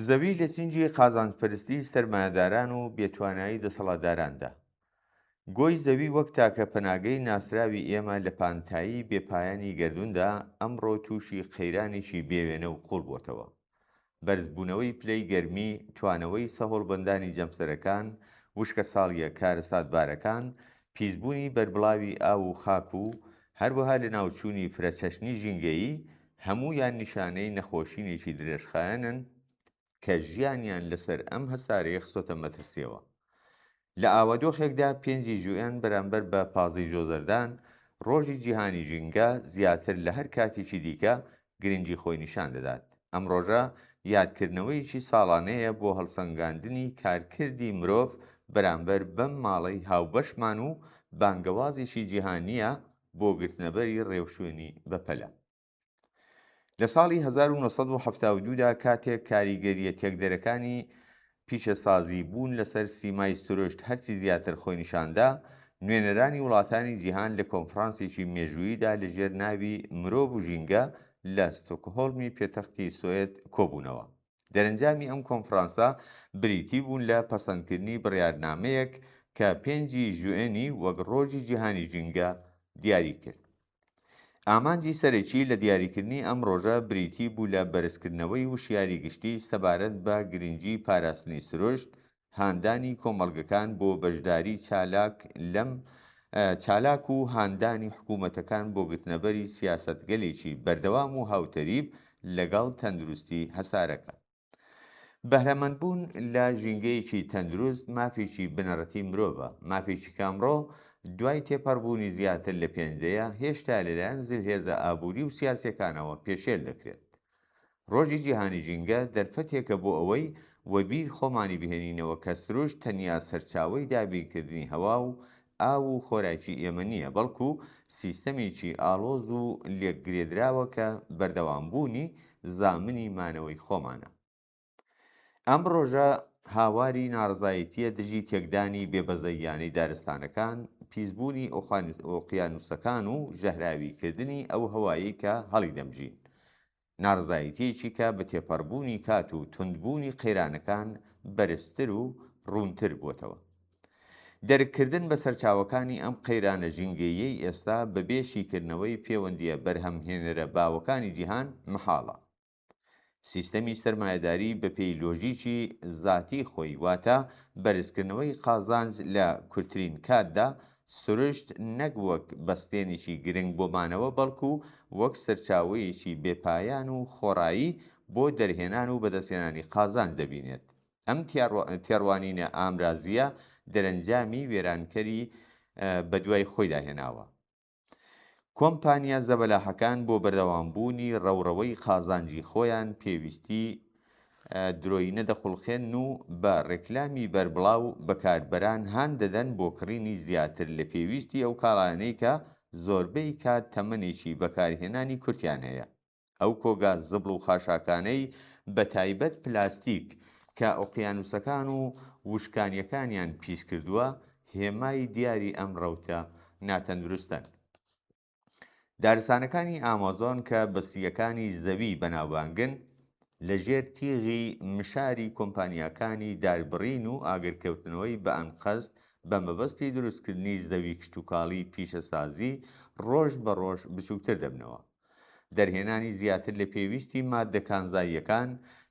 زەوی لە چنگی قازانجپەرستی سەرمایەداران و بێتوانایی دەسەڵاتداراندا. گۆی زەوی وەک تاکە پەناگەی ناسراوی ئێمە لە پانتایی بێ پایانی گەردووندا ئەمڕۆ تووشی قەیرانێکی بێوێنە و قووڵ بۆتەوە. بەرزبوونەوەی پلەی گەرمی، توانەوەی سەهۆڵبەندانی جەمسەرەکان، وشکەساڵییە کارەساتبارەکان، پیسبوونی بەربڵاوی ئاو و خاک و هەروەها لەناوچوونی فرەچەشنی ژینگەیی، هەموویان نیشانەی نەخۆشینێکی درێژخایەنن کە ژیانیان لەسەر ئەم هەسارەیە خستۆتە مەترسییەوە. لە ئاوادۆخێکدا پێنجی ژوئەن بەرامبەر بە پازدەی جۆزەردان، ڕۆژی جیهانی ژینگە زیاتر لە هەر کاتێکی دیکە گرنگی خۆی نیشان دەدات. ئەم ڕۆژە یادکردنەوەیەکی ساڵانەیە بۆ هەڵسەنگاندنی کارکردی مرۆڤ بەرامبەر بەم ماڵەی هاوبەشمان و بانگەوازێکی جیهانییە بۆ گرتنەبەری ڕێوشوێنی بەپەلە. لە ساڵی 1972 دا کاتێک کاریگەرییە تێکدەرەکانی پیشەسازی بوون لەسەر سیمای سروشت هەرچی زیاتر خۆی نیشاندا، نوێنەرانی وڵاتانی جیهان لە کۆنفرانسێکی مێژووییدا لەژێر ناوی مرۆڤ و ژینگە لە ستۆکهۆڵمی پێتەختی سوئد کۆبوونەوە. دەرەنجامی ئەم کۆنفرانسە بریتی بوون لە پەسەندکردنی بڕیارنامەیەک کە پێنجی ژوئێنی وەک ڕۆژی جیهانی ژینگە دیاری کرد. ئامانجی سەرەکی لە دیاریکردنی ئەم ڕۆژە بریتی بوو لە بەرزکردنەوەی وشیاری گشتی سەبارەت بە گرنگی پاراستنی سروشت، هاندانی کۆمەڵگەکان بۆ بەشداری چالاک لەم چالاک و هاندانی حکوومەتەکان بۆ گرتنەبەری سیاسەتگەلێکی بەردەوام و هاوتەریب لەگەڵ تەندروستی هەسارەکە. بەهرەمەندبوون لە ژینگەیەکی تەندروست مافێکی بنەڕەتی مرۆڤە، مافێکی کە ئەمڕۆ دوای تێپەڕبوونی زیاتر لە پێنج دەیە هێشتا لەلایەن زلهێزە ئابووری و سیاسییەکانەوە پێشێل دەکرێت. ڕۆژی جیهانی ژینگە دەرفەتێکە بۆ ئەوەی وەبیر خۆمانی بهێنینەوە کە سروشت تەنیا سەرچاوەی دابینکردنی هەوا و ئاو و خۆراکی ئێمە نییە، بەڵکو سیستەمێکی ئاڵۆز و لێکگرێدراوە کە بەردەوامبوونی زامنی مانەوەی خۆمانە. ئەم ڕۆژە هاواری ناڕەزایەتییە دژی تێکدانی بێبەزەییانەی دارستانەکان، پیسبوونی ئۆقیانووسەکان و ژەهراویکردنی ئەو هەوایەی کە هەڵیدەمژین. ناڕەزایەتییەکی کە بە تێپەڕبوونی کات و توندبوونی قەیرانەکان بەرزتر و ڕوونتر بووەتەوە. دەرککردن بە سەرچاوەکانی ئەم قەیرانە ژینگەییەی ئێستا بەبێ شیکردنەوەی پێوەندییە بەرهەمهێنەرە باوەکانی جیهان مەحاڵە. سیستەمی سەرمایەداری بەپێی لۆژیکی زاتی خۆی واتە بەرزکردنەوەی قازانج لە کورترین کاتدا، سروشت نەک وەک بەستێنێکی گرنگ بۆ مانەوە بەڵکو وەک سەرچاوەیەکی بێ پایان و خۆڕایی بۆ دەرهێنان و بەدەستهێنانی قازانج دەبینێت. ئەم تێڕوانینە ئامرازییە دەرەنجامی وێرانکەری بەدوای خۆیدا هێناوە. کۆمپانیا زەبەلاحەکان بۆ بەردەوامبوونی ڕەوڕەوەی قازانجی خۆیان پێویستی درۆینە دەخوڵقێنن و بە ڕێکلامی بەربڵاو بەکاربەران هان دەدەن بۆ کڕینی زیاتر لە پێویستی ئەو کاڵایانەی کە زۆربەی کات تەمەنێکی بەکارهێنانی کورتیان هەیە. ئەو کۆگا زبڵ و خاشاکانەی بە تایبەت پلاستیک کە ئۆقیانوسەکان و وشکانیەکانیان پیس کردووە هێمای دیاری ئەم ڕەوتە ناتەندروستەن. دارستانەکانی ئامازۆن کە بە سییەکانی زەوی بەناوبانگن، لە ژێر تیغی مشاری کۆمپانیاکانی داربڕین و ئاگرکەوتنەوەی بە ئەنقەست بە مەبەستی دروستکردنی زەوی کشتوکاڵی پیشەسازی ڕۆژ بە ڕۆژ بچووکتر دەبنەوە. دەرهێنانی زیاتر لە پێویستی ماددە کانزاییەکان،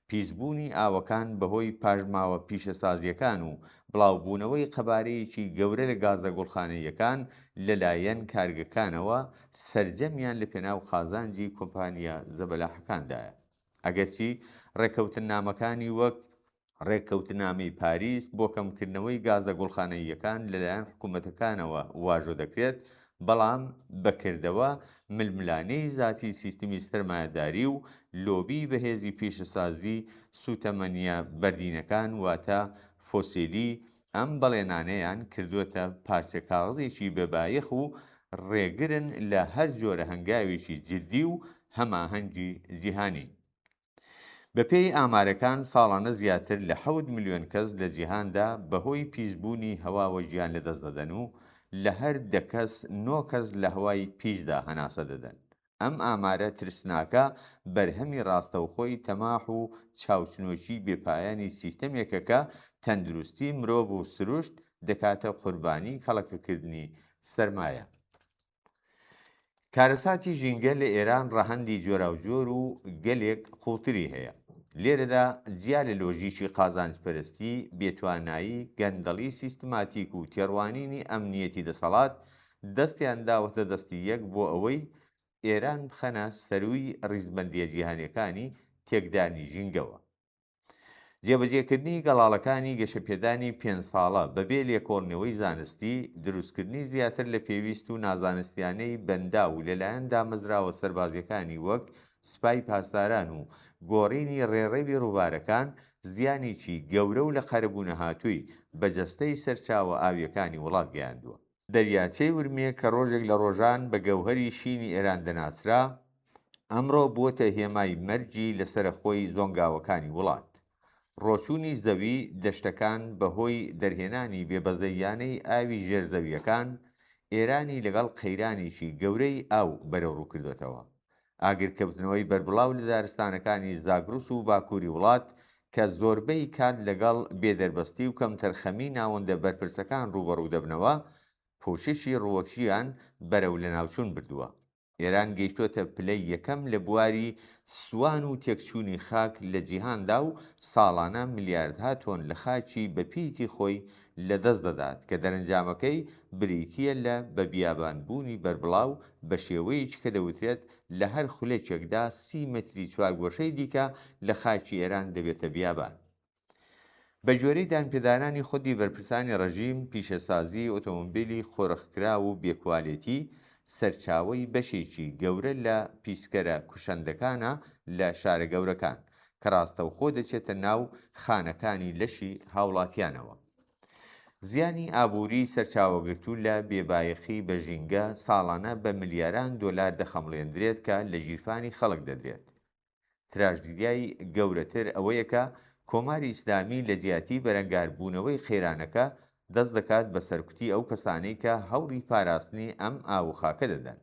پیسبوونی ئاوەکان بەهۆی پاشماوە پیشەسازییەکان و بڵاوبوونەوەی قەبارەیەکی گەورە لە گازە گوڵخانەییەکان لەلایەن کارگەکانەوە، سەرجەمیان لەپێناو قازانجی کۆمپانیا زەبەلاحەکاندایە. ئەگەرچی ڕێککەوتننامەکانی وەک ڕێککەوتنامەی پاریس بۆ کەمکردنەوەی گازە گوڵخانەییەکان لەلایەن حکوومەتەکانەوە واژۆ دەکرێت، بەڵام بە کردەوە ململانێی زاتی سیستمی سەرمایەداری و لۆبیی بەهێزی پیشەسازی سووتەمەنییە بەردینەکان واتە فۆسیلی ئەم بەڵێنانەیان کردووەتە پارچە کاغزێکی بێبایەخ و ڕێگرن لە هەر جۆرە هەنگاوێکی جددی و هەماهەنگی جیهانی. بەپێی ئامارەکان ساڵانە زیاتر لە حەوت ملیۆن کەس لە جیهاندا بەهۆی پیسبوونی هەواوە گیان لەدەست دەدەن و لە هەر دە کەس نۆ کەس لە هەوای پیسدا هەناسە دەدەن. ئەم ئامارە ترسناکە بەرهەمی ڕاستەوخۆی تەماح و چاوچنۆکی بێپایانی سیستەمێکە کە تەندروستی مرۆڤ و سروشت دەکاتە قوربانی کەڵەکەکردنی سەرمایە. کارەساتی ژینگە لە ئێران ڕەهەندی جۆراوجۆر و گەلێک قووڵتری هەیە. لێرەدا جیا لە لۆژیکی قازانجپەرستی، بێتوانایی، گەندەڵی سیستماتیک و تێڕوانینی ئەمنیەتی دەسەڵات دەستیان داوەتە دەستی یەک بۆ ئەوەی ئێران بخەنە سەرووی ڕیزبەندییە جیهانییەکانی تێکدانی ژینگەوە. جێبەجێکردنی گەڵاڵەکانی گەشەپێدانی پێنج ساڵە بەبێ لێکۆڵینەوەی زانستی، دروستکردنی زیاتر لە پێویست و نازانستیانەی بەنداو لەلایەن دامەزراوە سەربازییەکانی وەک سپای پاسداران و گۆڕینی ڕێڕەوی ڕووبارەکان زیانێکی گەورە و لە قەرەبوونەهاتووی بە جەستەی سەرچاوە ئاوییەکانی وڵات گەیاندووە. دەریاچەی ورمێ کە ڕۆژێک لە ڕۆژان بە گەوهەری شینی ئێران دەناسرا، ئەمڕۆ بووەتە هێمای مەرگی لەسەرەخۆی زۆنگاوەکانی وڵات. ڕۆچوونی زەوی دەشتەکان بە هۆی دەرهێنانی بێبەزەییانەی ئاوی ژێر زەوییەکان، ئێرانی لەگەڵ قەیرانێکی گەورەی ئاو بەرەوڕوو کردۆتەوە. ئاگرکەوتنەوەی بەربڵاو لە دارستانەکانی زاگروس و باکووری وڵات کە زۆربەی کات لەگەڵ بێدەربەستی و کەمتەرخەمی ناوەندە بەرپرسەکان ڕووبەڕوو دەبنەوە، پۆششی ڕووەکییان بەرەو لەناوچوون بردووە. ئێران گەیشتۆتە پلەی یەکەم لە بواری سوان و تێکچوونی خاک لە جیهاندا و ساڵانە ملیاردها تۆن لە خاکی بەپیتی خۆی لەدەست دەدات کە دەرەنجامەکەی بریتییە لە بەبیابانبوونی بەربڵاو بە شێوەیەکی کە دەوترێت لە هەر خولەکێکدا 30 مەتری چوارگۆشەی دیکە لە خاکی ئێران دەبێتە بیابان. بە گوێرەی دانپێدانانی خودی بەرپرسانی ڕژیم، پیشەسازیی ئۆتۆمۆبیلی قۆرخکراو و بێ کوالێتی، سەرچاوەی بەشێکی گەورە لە پیسکەرە کوشەندەکانە لە شارە گەورەکان، کە ڕاستەوخۆ دەچێتە ناو خانەکانی لەشی هاوڵاتیانەوە. زیانی ئابووریی سەرچاوەگرتوو لە بێبایەخی بە ژینگە ساڵانە بە ملیاران دۆلار دەخەمڵێندرێت کە لە ژیرفانی خەڵک دەدرێت. تراژدیای گەورەتر ئەوەیە کە کۆماری ئیسلامی لە جیاتی بەرەنگاربوونەوەی قەیرانەکە، دەست دەکات بە سەرکوتی ئەو کەسانەی کە هەوڵی پاراستنی ئەم ئاو و خاکە دەدەن.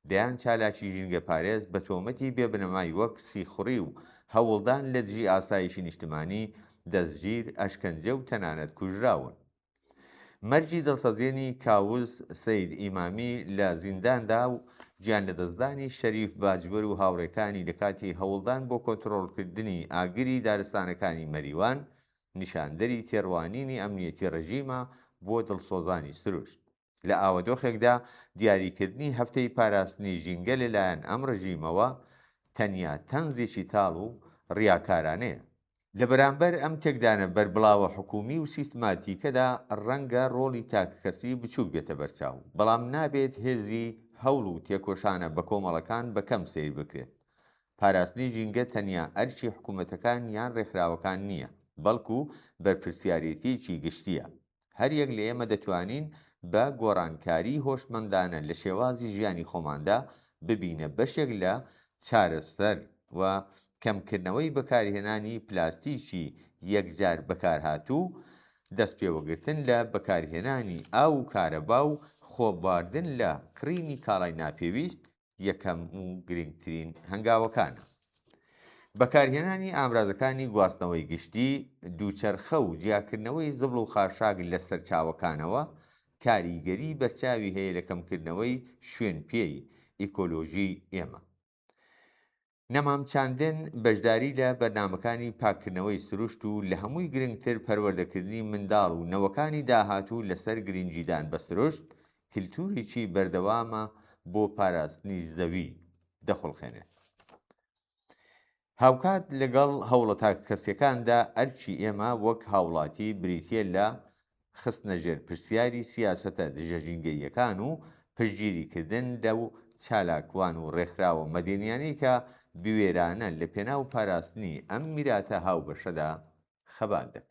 دەیان چالاکی ژینگەپارێز بە تۆمەتی بێ بنەمای وەک سیخوڕی و هەوڵدان لە دژی ئاسایشی نیشتمانی دەستگیر، ئەشکەنجە و تەنانەت کوژراون. مەرگی دڵتەزێنی کاوس سەید ئیمامی لە زینداندا و گیانلەدەستدانی شەریف باجوەر و هاوڕێکانی لە کاتی هەوڵدان بۆ کۆنترۆڵکردنی ئاگری دارستانەکانی مەریوان، نیشاندەری تێڕوانینی ئەمنیەتی ڕژیمە بۆ دڵسۆزانی سروشت. لە ئاوەدۆخێکدا دیاریکردنی هەفتەی پاراستنی ژینگە لەلایەن ئەم ڕژیمەوە تەنیا تەنزێکی تاڵ و ڕیاکارانەیە. لە بەرامبەر ئەم تێکدانە بەربڵاوە حکوومی و سیستماتیکەدا ڕەنگە ڕۆڵی تاکەکەسی بچووک بێتە بەرچاو، بەڵام نابێت هێزی هەوڵ و تێکۆشانە بەکۆمەڵەکان بە کەم سەیر بکرێت. پاراستنی ژینگە تەنیا ئەرکی حکوومەتەکان یان ڕێکخراوەکان نییە، بەڵکوو بەرپرسیارێتییەکی گشتییە. هەریەک لە ئێمە دەتوانین بە گۆڕانکاریی هۆشمەندانە لە شێوازی ژیانی خۆماندا ببینە بەشێک لە چارەسەر و کەمکردنەوەی بەکارهێنانی پلاستیکی یەکجار بەکارهاتوو، دەستپێوەگرتن لە بەکارهێنانی ئاو و کارەبا و خۆبواردن لە کڕینی کاڵای ناپێویست، یەکەم و گرنگترین هەنگاوەکانە. بەکارهێنانی ئامرازەکانی گواستنەوەی گشتی، دووچەرخە و جیاکردنەوەی زبڵ و خاشاک لە سەرچاوەکانەوە، کاریگەری بەرچاوی هەیە لە کەمکردنەوەی شوێنپێی ئیکۆلۆژیی ئێمە. نەمام چاندن، بەشداری لە بەرنامەکانی پاککردنەوەی سروشت و لە هەمووی گرنگتر پەروەردەکردنی منداڵ و نەوەکانی داهاتوو لەسەر گرنگیدان بە سروشت، کلتوورێکی بەردەوامە بۆ پاراستنی زەوی دەخوڵقێنێت. هاوکات لەگەڵ هەوڵە تاکەکەسیەکاندا ئەرکی ئێمە وەک هاوڵاتی بریتیە لە خستنە ژێر پرسیاری سیاسەتە دژەژینگەییەکان و پشتگیریکردن لەو چالاکوان و ڕێکخراوە مەدەنیانەی کە بوێرانە لە پێناو پاراستنی ئەم میراتە هاوبەشەدا خەبات دەکەن.